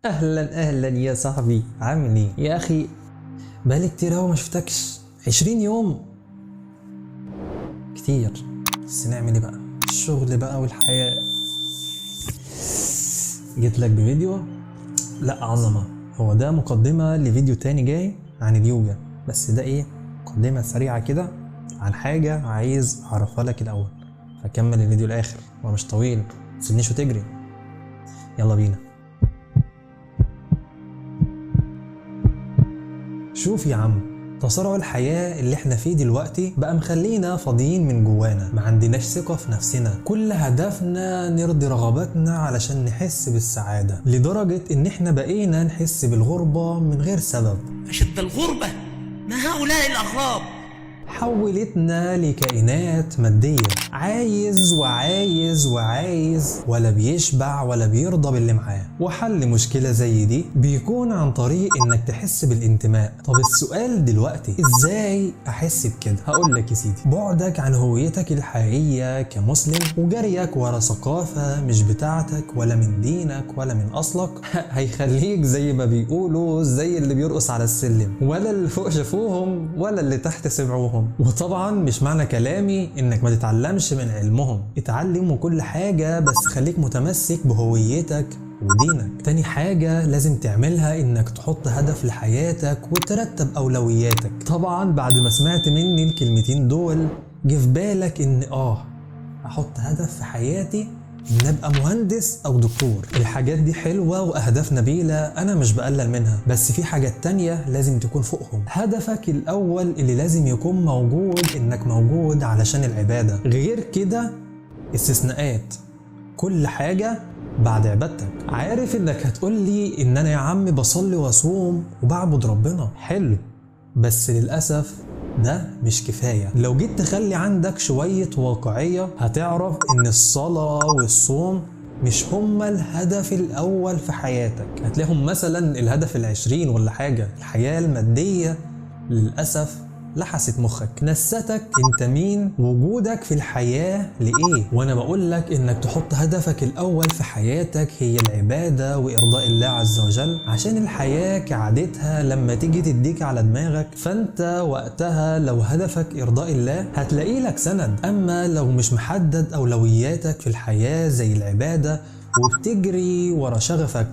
اهلا اهلا يا صاحبي، عامل ايه يا اخي؟ بقالي كتير اوي ما شفتكش، 20 يوم كتير. بس نعمل ايه بقى، الشغل بقى والحياة. جيت لك بفيديو لا عظمة، هو ده مقدمة لفيديو تاني جاي عن اليوجا، بس ده ايه، مقدمة سريعة كده عن حاجة عايز اعرفها لك الاول، فكمل الفيديو الاخر، هو مش طويل، متسيبنيش وتجري. يلا بينا. شوف يا عم، تسارع الحياة اللي احنا فيه دلوقتي بقى مخلينا فاضيين من جوانا، ما عندناش ثقة في نفسنا، كل هدفنا نرضي رغباتنا علشان نحس بالسعادة، لدرجة ان احنا بقينا نحس بالغربة من غير سبب. أشد الغربة، ما هؤلاء الأغراب؟ حولتنا لكائنات مادية، عايز وعايز وعايز، ولا بيشبع ولا بيرضى باللي معاه. وحل مشكلة زي دي بيكون عن طريق انك تحس بالانتماء. طب السؤال دلوقتي، ازاي احس بكده؟ هقول لك يا سيدي، بعدك عن هويتك الحقيقية كمسلم وجريك ورا ثقافة مش بتاعتك ولا من دينك ولا من اصلك هيخليك زي ما بيقولوا زي اللي بيرقص على السلم، ولا اللي فوق شافوهم ولا اللي تحت سمعوهم. وطبعا مش معنى كلامي انك ما تتعلمش من علمهم، اتعلم وكل حاجة، بس خليك متمسك بهويتك ودينك. تاني حاجة لازم تعملها انك تحط هدف لحياتك وترتب اولوياتك. طبعا بعد ما سمعت مني الكلمتين دول جه في بالك ان احط هدف في حياتي ان ابقى مهندس او دكتور. الحاجات دي حلوة واهداف نبيلة، انا مش بقلل منها، بس في حاجات تانية لازم تكون فوقهم. هدفك الاول اللي لازم يكون موجود انك موجود علشان العبادة، غير كده استثناءات، كل حاجة بعد عبادتك. عارف انك هتقولي ان انا يا عم بصلي واصوم وبعبد ربنا، حلو، بس للأسف ده مش كفاية. لو جيت تخلي عندك شوية واقعية هتعرف ان الصلاة والصوم مش هما الهدف الأول في حياتك، هتلاقيهم مثلا الهدف 20 ولا حاجة. الحياة المادية للأسف لحست مخك، نستك انت مين، وجودك في الحياة لإيه. وانا بقولك انك تحط هدفك الاول في حياتك هي العبادة وارضاء الله عز وجل، عشان الحياة كعادتها لما تيجي تديك على دماغك فانت وقتها لو هدفك ارضاء الله هتلاقي لك سند. اما لو مش محدد اولوياتك في الحياة زي العبادة وبتجري ورا شغفك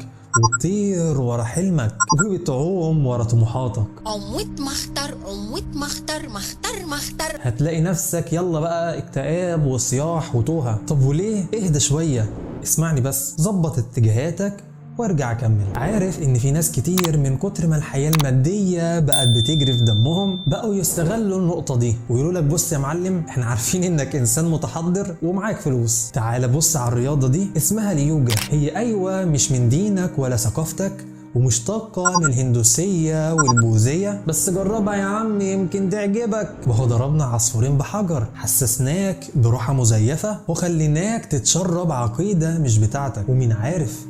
وتطير ورا حلمك وبتعوم ورا طموحاتك، عموت مختر عموت مختر مختر مختر، هتلاقي نفسك يلا بقى اكتئاب وصياح وتوهة. طب وليه؟ اهدى شوية، اسمعني بس، ظبط اتجاهاتك وارجع اكمل. عارف ان في ناس كتير من كتر ما الحياة المادية بقت بتجري في دمهم بقوا يستغلوا النقطة دي ويقولوا لك بص يا معلم، احنا عارفين انك انسان متحضر ومعاك فلوس، تعال بص على الرياضة دي اسمها اليوجا، هي ايوه مش من دينك ولا ثقافتك ومشتقة من الهندوسية والبوذية، بس جربها يا عم يمكن تعجبك. وهو ضربنا عصفورين بحجر، حسسناك براحة مزيفة وخليناك تتشرب عقيدة مش بتاعتك، ومين عارف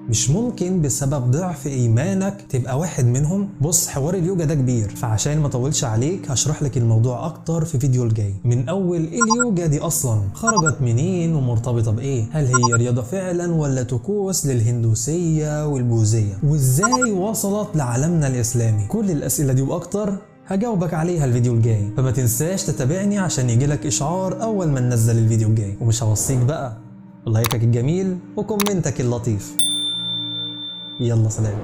مش ممكن بسبب ضعف ايمانك تبقى واحد منهم. بص، حوار اليوجا ده كبير، فعشان ما اطولش عليك هشرح لك الموضوع اكتر في فيديو الجاي. من اول اليوجا دي اصلا خرجت منين ومرتبطه بايه، هل هي رياضه فعلا ولا طقوس للهندوسيه والبوذيه، وازاي وصلت لعالمنا الاسلامي. كل الاسئله دي واكتر هجاوبك عليها الفيديو الجاي، فما تنساش تتابعني عشان يجيلك اشعار اول ما ننزل الفيديو الجاي. ومش هوصيك بقى لايكك الجميل وكومنتك اللطيف. يلا سلام.